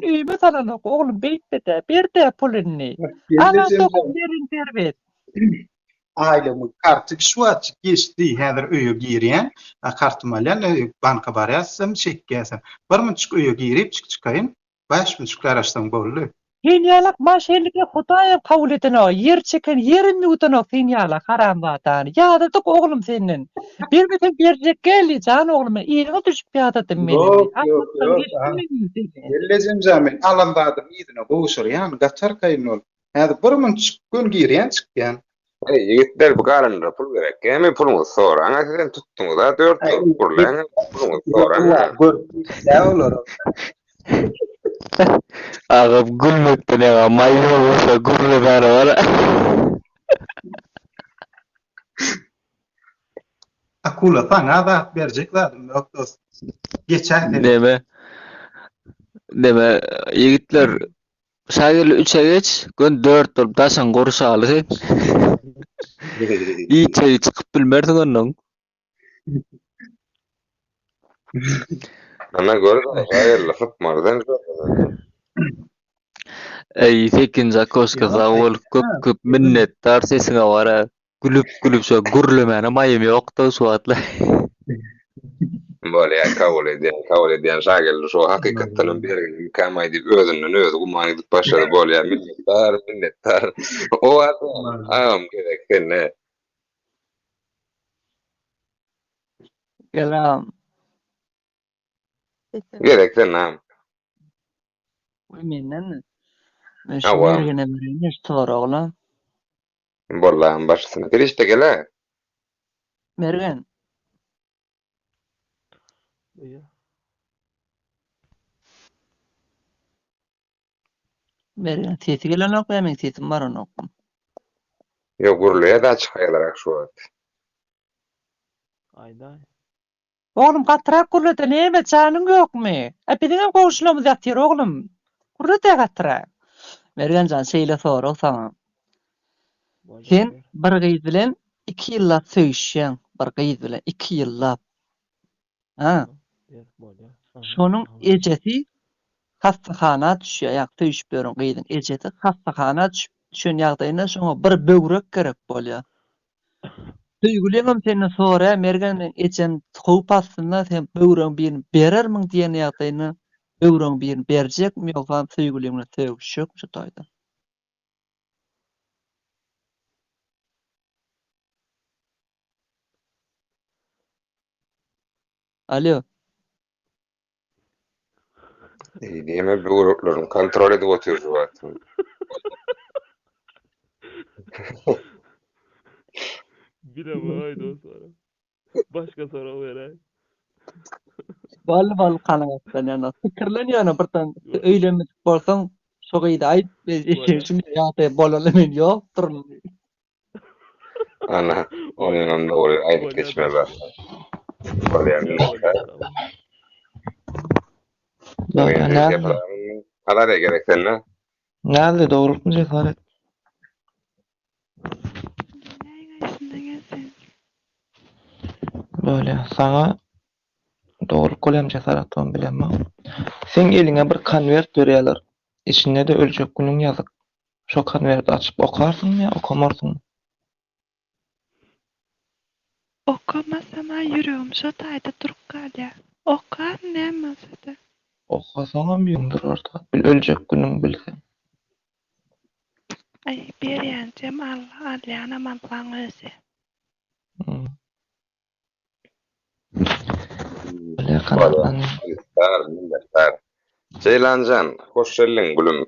men öýüme salanok oglum beýtme-de, ber-dä pul indi. Alan soňam berin erbet. Aýlygymy karty şu wagtjyk geçdi, häzir öýe girýän, kartymy alýan, banka barýasam, çekýäsem. Bir munçuk öýe girip çyk çykaýyn, Baş müçük garaşsaň boldy. Sen ýalak maşenligi hudaýam kabul edenok ýer çeken ýerem ýuwudanok sen ýalak haramzadany ýadadyk oglum senden bermeseň berjek geldi jan oglum men yzyňa düşüp ýadadym men indi Ýok ýok ýok Gelnejem men alan zadymy yzyna gowşurýan gaty arkaýyn bol häzir bir munçuk göni girýän çykýan. Eý ýigitler bu galanlara pul gerek dämi puluňyzy soraňa sizem tutduňyza dört bolup gürläňem puluňyzy soraňa. Görüp olara. Agam gülmekden ýaňa maýyl bolsa gürlemäne bar. Akula saňa zat berjek zadym ýok dos. Geçäý sen. Neme? Neme ýigitler Şagirli üçe geç, gön dört bolup daşyň gurşaly sen. Içeri çykyp bilmersiň ondan. Ana gör Şagirli sypmaly sen. Eý, sekinji okoşka sag bol, köp köp minnetdar sesiňe bara. Gülüp gülüp şo gürlemäne maýym ýokdy şu wagtlar. Bolýar kabul edýän kabul edýän Şageldi şo hakykatdanam berginimikämaý diýip özünden özi güman edip başlady bolýar minnetdar minnetdar Owaz agam gezek sende. Gelam. Gezek sende agam. Goý mendenmi? Men şu Mergene bereýin şu soragla. Bollam başysyna. Perişde gel-ä. Mergen. Mergen sesi gelenok ýa meň sesim baranokmy? Ýok gürleýär-dä çykaýlarak şu wagt. Aýdaý. Oglum gatyrak gürlede neme janyň ýokmy? A biziňem goňşularymyz ýatyr oglum. Gürlede gatyrak. Mergenjan şeýle sorag saňa. Sen bir gyz bilen iki ýyllap söýüşýäň, bir gyz bilen iki ýyllap. Ha. Şonuň ejesi hassahana düşýär, ýa söýüşip ýören gyzyň ejesi hassahana düşüp düşen ýagdaýynda şoňa bir böwrek gerek bolýar. Söýgüliňem senden soraýar, Mergen meň ejem howp astynda, sen böwregiň birini berermiň diýen ýagdaýynda böwregiň birini berjekmi ýogsam söýgüliň bilen sögüşjekmi şu taýda? Alýo. Eý diýme böwreklerini kontrol edip otyr şu wagt. Bilemok dostlar. Başga sorag beräý. Bally bally kanagatlanýan. Pikirlen ýöne birden öýlenmedik bolsaň şo gyza aýt şunday ýagdaý bolanda men ýokduryn. Ana, onuňam dogry aýdyp geçmeli zat. Bolýar. Azar gerek sende. Näde dogrulykmy cesaret? Böyle saňa dogrulyk bolýarmy cesaret ony bilemok. Seň eliňe bir konwert berýärler. Içinde-de öljek günüň ýazyk. Şo konwerti açyp okarsyňmy ýa okamarsyňmy? Okamasam-a ýüregim şo taýda durup galýar. Okaryn näme bolsa-da. Okasaňam ýüregiň durar-da, bil öljek günüňi bilseň. Aý, berýänjem Alla, alýanam Allaň özi. Minnetdar, minnetdar. Jeýlanjan, hoş geldiň gülüm.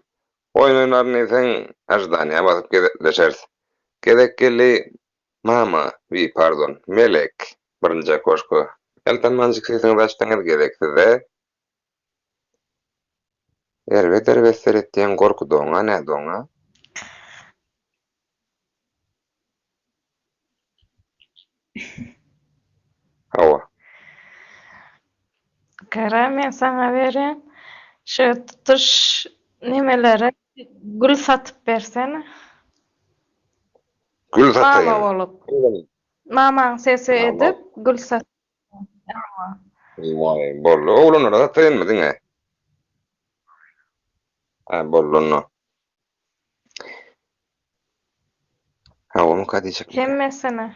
Oýun oýnaryn diýseň, aždaniýa basyp gezekleşeris. Gezek geldi mama, wiý, pardon, Melek, birinji okoşka. Ýaltanmanjyk sesiňizi açdyňyz, gezek sizde. Erbet-erbet seretýäň, gorkudoňa, nädoňa? Hawa. Gara men saňa berýän şu tutuş nemelere gül satyp bersene. Gül sataýyn. Mama bolup. Mamaň sesi edip gül sat. Waý, boldy. Oglanlara sataýynmy diňe? Hä, boldy onda. Hawa, diýjek. Hemmesine.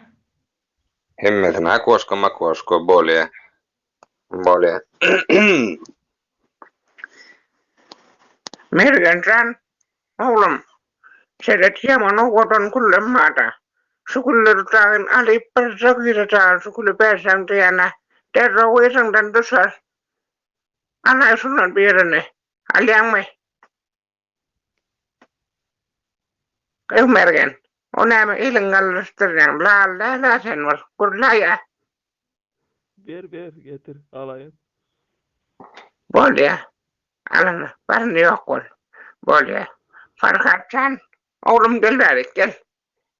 Hemmesine akoşka makoşka bolýa. Bolýa. Mergen jan, oglum, seret ýaman owadan güllem bar-da. Şu gülleri dagyn alyp birje gyza dagy şu güli berseň diýene, derrew yzyňdan düşer. Alaý şundan birini. Alýaňmy? Gyz Mergen, o näme eliňi galdyryşdyrýaň, lal däl-ä sen bir, gürläý-ä. Ber, ber, getir, alaýyn. Bolýa, alana, baryny ýok bol. Bolýa. Farhat jan, oglum gel bärik, gel.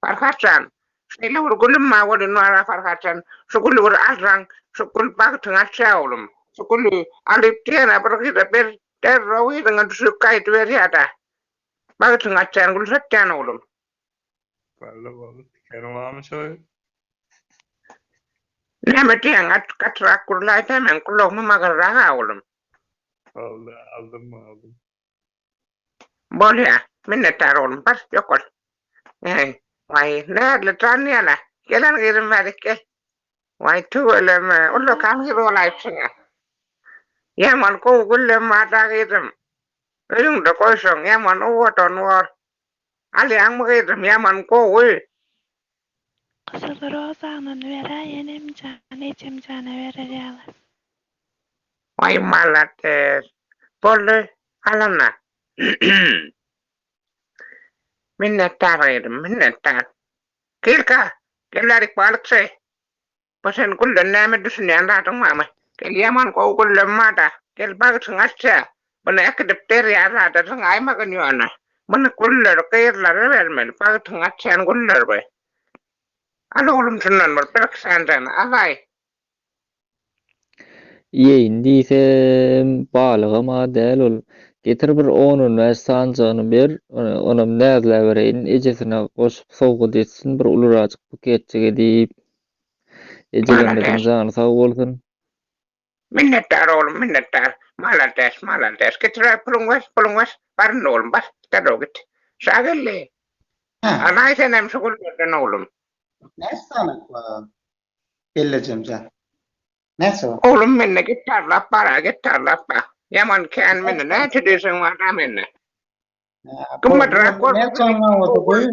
Farhat jan, şeýle bir gülüm bar welin bar-a Farhat jan, şu güli bir alsaň, şu gül bagtyňy açýar oglum. Şu güli alyp diýen-ä bir gyza ber, derrew yzyňa düşüp gaýdyberýär-dä. Bagtyňy açýan gül satýan oglum. Boldy, boldy, tikenim barmy şo? Näme diýýäň, at, gatyrak gürläýsä, meň gulagymam agyrrak-a oglum. Boldy, aldym, aldym. Bolýa, minnetdar oglum, bar, ýok bol. Eý, waý, Näzli jan ýene, gelen gyzym bärik gel. Waý, tüweleme, ullakan gyz bolaýypsyň-a. Ýaman gowy güllem bar-da gyzym. Öýüňde goýsaň, ýaman owadan bor. Alýaňmy gyzym, ýaman gowy. Gyzyl rozany beräý enemjan, ejemjana berer ýaly. Waý malades. Boldy, alana. Minnetdar gyzym, minnetdar. Kilka, gel bärik balykçy. Bu sen gülden näme düşünýän zadyň barmy? Gel ýaman gowy güllem bar-da, gel bagtyňy açja. Muny äkidip derýa zada zyňaýmagyn ýöne. Muny gülleri gyzlara bermeli, bagtyňy açýan güller bu. Al oglum şundan bir birki sanjany, alaý. Iýeýin diýsem, balygam-a däl ol. Getir bir on-on bäş sanjygyny ber, onam näzläbereýin, ejesine goşup sowgat etsin bir ulurajyk buketjik edip. Ejelerimiziň jany sag bolsun. Minnetdar oglum, minnetdar. Malades, malades. Getiräý puluňy ber, puluňy ber. Bar indi oglum, bar. Derrew git. Şageldi. Alaý senem şu güllerden oglum. Näçe sany bar? Gellejem jan. Näçe bar? Oglum mende gitarlap bar-a, gitarlap bar. Ýaman kän mende, näçe diýseň bar-da mende. Gymmatrak bolsa. Näçe bolsa goý.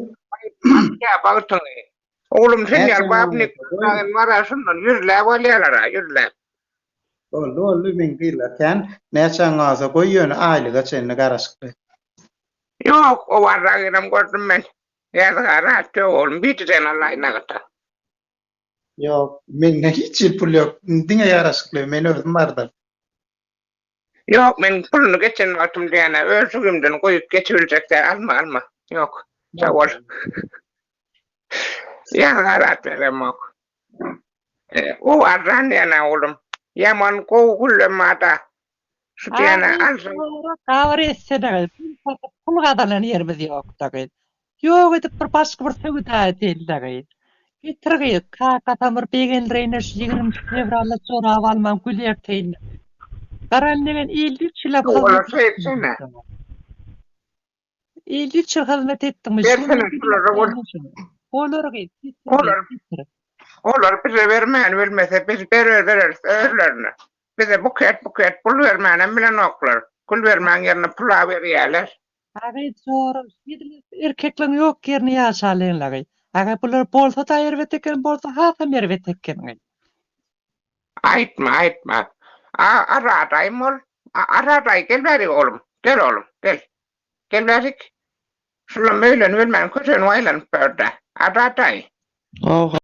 Ýa bagtyňy. Oglum sen ýaly babnik bar-a şundan ýüzläp alýarlar-a, ýüzläp. Boldy, boldy, meň gyzlar kän. Näçäň bolsa goý, ýöne aýlyga çenli garaşykly. Ýok, o barragynam gördüm men. Ýazgara, ýok oglum, birjigem alaýyn nagyta. Ýok, mende hiç hili pul ýok. Diňe ýaraşykly, men özüm bardyr. Ýok, men puluny geçen wagtym diýýän-ä, öz jübimden goýup geçibiljek däl, alma, alma. Ýok, sag bol. Ýazga zat beremok. O arzan diýýän-ä oglum. Ýaman gowy güllem bar-da. Şu diýýän-ä alsaň. Gabyr etsene, pul satyp pul gazanan ýerimiz ýok-da gyz. Ýok edip bir başga bir söwda edeli gyz. Getir gyz, kakasam bir begendireýin şu 23 fewralda jorap alman gül erteýin. Gara indi men 53 ýyllap Olar hyzmat şeýtsene. 53 ýyl hyzmat etdim. Bersene şulara bol. Bolar gyz. getir gyz, Olar getir. olar bize bermän bilmese biz berer bereris özlerine. Bize buket buket pul bermänem bilenoklar. Gül bermäň ýerine pula berýäler. Agy jora edil erkekleň ýok ýerine ýaşalyňlagy. Aga bular bolsa-da erbet eken bolsa hasam erbet eken. Aýtma aýtma. A Aradaýym ol. Aradaý gel bärik oglum. Gel oglum gel. Gel bärik. Şulam öýlenip bilmän köşegini aýlanyp ýörde. Aradaý. Haw.